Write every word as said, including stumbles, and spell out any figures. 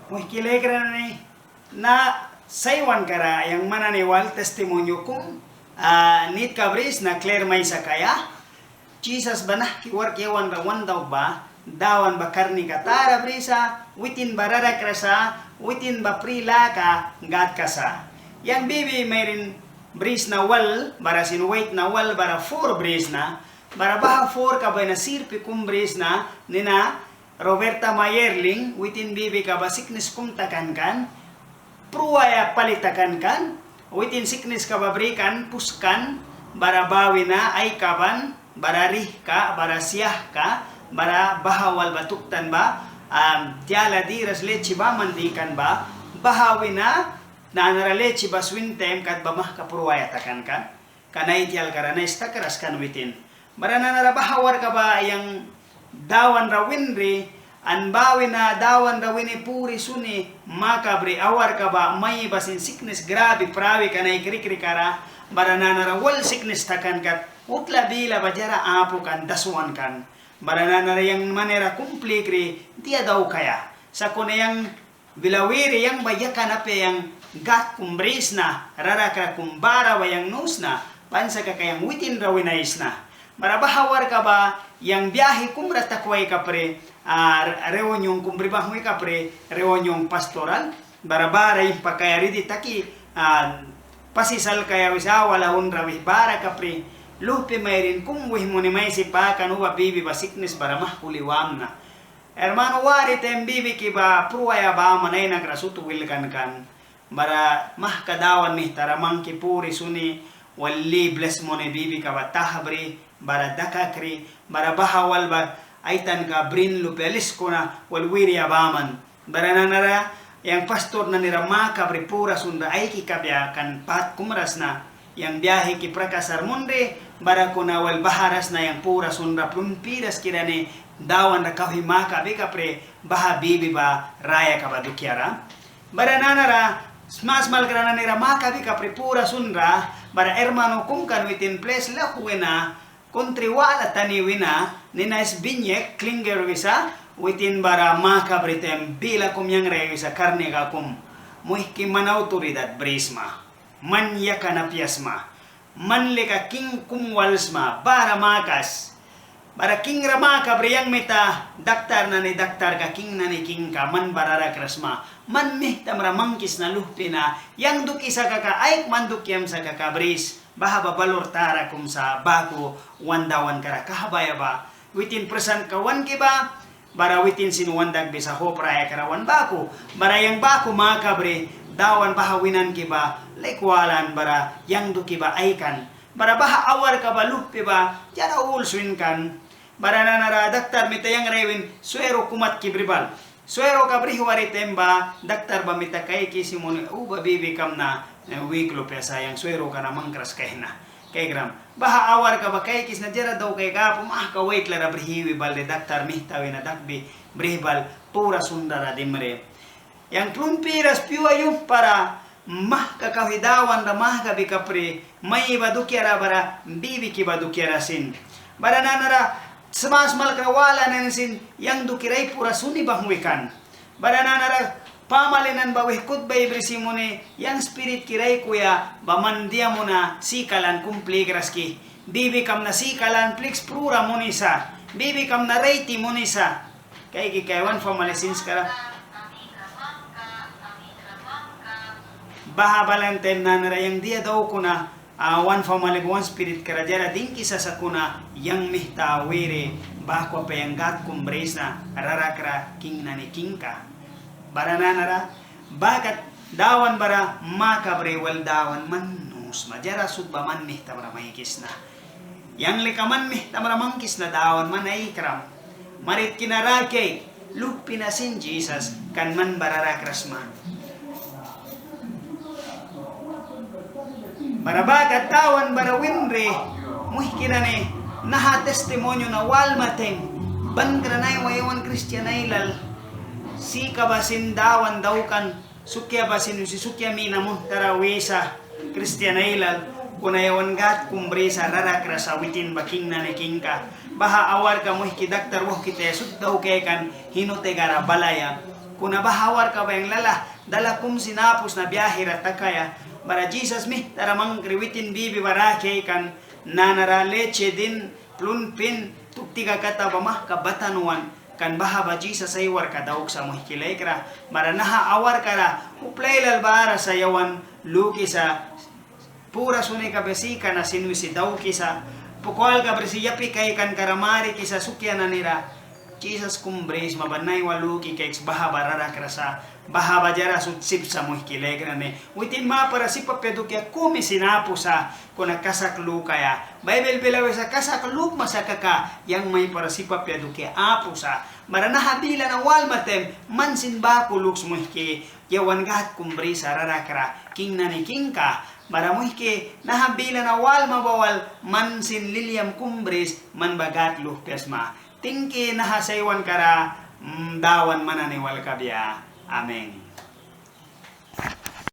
Muihki laikra nani, na saiwankara yang man nani wal testimonio kum, ah, nitka brisna klir mai sakaia. Jisas ba nahki wark yawan ra wan dauk ba, Dawan ba karnika tara brisa, witin ba rarakra sa, witin ba pri laka Gâdka sa. Yang bibi mairin brisna wal, bara sin waitna wal, bara four brisna, bara baha four ka ba wina sirpi kum brisna, nina Roberta Mayerling, witin bibika ba siknis kum takan kan, pruaia pali takan kan, witin sikniska ba bri kan, pus kan, bara ba wina aikaban, bara rihka, bara siahka, bara baha wal ba tuktan ba, am, tiala diras lechi baman dikan ba, baha wina nanara lechi ba swin taim kat ba mahka pruaia takan kan. Kan ai tialkara nais takras kan witin. Bara nanara baha awarka ba yang Dawan ra winri, an ba wina Dawan ra wini puri suni makabri awarka ba mai ba sin siknis grabi prawi kan ai krikrikara, bara nanara wal siknis takan kat, utla bila ba diara apu kan, daswan kan. Bara nanara yang man nani ra kum plikri dia daukaia. Sakuna yang bila wiri yang ba yakan apia yang Gâd kum brisna, rarakra kum bara ba yang nusna, ban sa kaka yang witin ra wina aisna. Bara baha awarka ba yang biahi kum ra takwi kapri, ah, reunión kum bri banghwi kapri, reunión pastoral, bara bara impakaia ridi taki, ah, pasisal kaia wisa wala unra wih bara kapri, luhpi mairin kum wih muni maisi pakan uba bibi ba siknis bara mahka uli wamna. Hermano, wari taim bibiki ba pruaia baman ai nakra sut wilkan kan. Bara mahka Dawan mihtara mangki puri suni, wal li blis muni bibika ba tahbri, bara dakakri, bara baha wal ba ai tanka brin lupia liskuna, wal wiria baman. Bara nanara yang pastor nani ra makabri pura sunra aiki kabia kan pat kumra sna. Yang biahiki prakasar munri, bara kuna wal bahara sna yang pura sunra plun piras kira ni Dawan ra kauhwi makabi kapri baha bibi ba rayaka ba dukiara. Bara nanara smasmalkra nani ra makabi kapri pura sunra, bara hermano kum kan witin plis lahu wina, kuntri wala tani wina, nina Zbynek Klinger wisa, witin bara makabri taim bila kum yang ra wisa karnika kum. Muihki, man autoridad brisma. Man yakan apia sma. Man lika king kum wal sma, bara makas. Bara king ra makabri yang mita daktar nani daktarka, king nani kingka, man bara rarakra sma. Man mihtam ra mangkisna luhpi na, yang duki sa kaka aik, man dukiam sa kaka bris. Baha ba balur tara kum sa baku wan Dawanka ra kahbaia ba. Witin prisantka wanki ba, bara witin sin wan dakbi sa hop rayaka ra wan baku. Bara yang baku makabri Dawan baha winanki ba laik walan, bara yang duki ba aikan. Bara baha awarka ba luhpi ba diara ul swin kan. Bara nanara daktar mita yang ra iwin suero kum atki bri bal. Sueroka brih wari taim ba daktar ba mita kaikisi muni, uba bibikam na, eh, wik lupia sa, yang sueroka na mangkras kaihna. Kaikram, baha awarka ba kaikisna diara daukaia apu, mahka waitla ra brih iwi bal, daktar mihta wina dakbi brih bal, pura sunra ra dimri. Yang plun piras pyua yumhpa ra mahka kauhwi Dawan ra makabi kapri, mai ba dukiara bara bibiki ba dukiara sin. Bara nanara smasmalkra wala nani sin yang dukira ai pura suni banghwi kan. Bara nanara pamali nani ba wih kutba ibrisi muni, yang spiritkira aikuya ba man dia muna sika lan kum plikras ki. Bibikam na sika lan pliks prura munisa. Bibikam na raiti munisa. Kaiki kaia wan famali sinskara. Baha balan taim nanara yang dia daukuna, ah, wan famali ba wan spiritkara diara dingkisa sakuna, yang mihta wiri baku apia yang Gâd kum brisna, rarakra, king nani kingka. Bara nanara baha kat Dawan bara makabri wal Dawan man nu sma, diara sut ba man mihtam ra maikisna. Yang lika man mihtam ra mangkisna Dawan man aikram. Maritki na raki aik, luhpi na sin Jisas, kan man bara rarakra sma. Bara baha kat Dawan bara winri, muihki nani, naha testimonio na walma taim, bankra naiwa yawan kristian ailal sika ba sin Dawan daukan, sukia ba sin wisi sukia mina munhtara wisa kristian ailal, kuna yawan Gâd kum brisa, rarakra sa, witin ba king nani kingka. Baha awarka muihki daktar wauhkataya sut daukaia kan Hinotega ra balaia. Kuna baha awarka ba yang lalah dala kum sin apu sna biahira takaia. Bara Jisas mihtara mangkri witin bibi ba raki aikan, nanara leche din, plun pin, tuktika kata ba mahka batan wan. Kan baha ba Jisas ai warka dauksa muihki laikra. Bara naha awarkara upla ailal bara sa yawan lukisa. Pura sunika ba sika na sin wisi daukisa. Pukwalka brisi yapi kaikanka ra marikisa sukia nanira. Jisas kum brisma ba naiwa luki kaiks baha ba rarakra sa. Baha ba diara sut sip sa muihki laikra nani. Witin mapara sip apia dukia kumi sin apu sa. Kuna kasak lukaia. Baibil bila wisa kasak lukma sa kaka yang maipara sip apia dukia apu sa. Bara naha bila na walma taim man sin baku luks muihki. Yawan Gâd kum brisa rarakra king nani kingka. Bara muihki, naha bila na walma ba wal man sin liliam kum bris, man ba Gâd luhpia sma. Tingki naha saiwankara, mm, Dawan man nani wal kabia. Amen.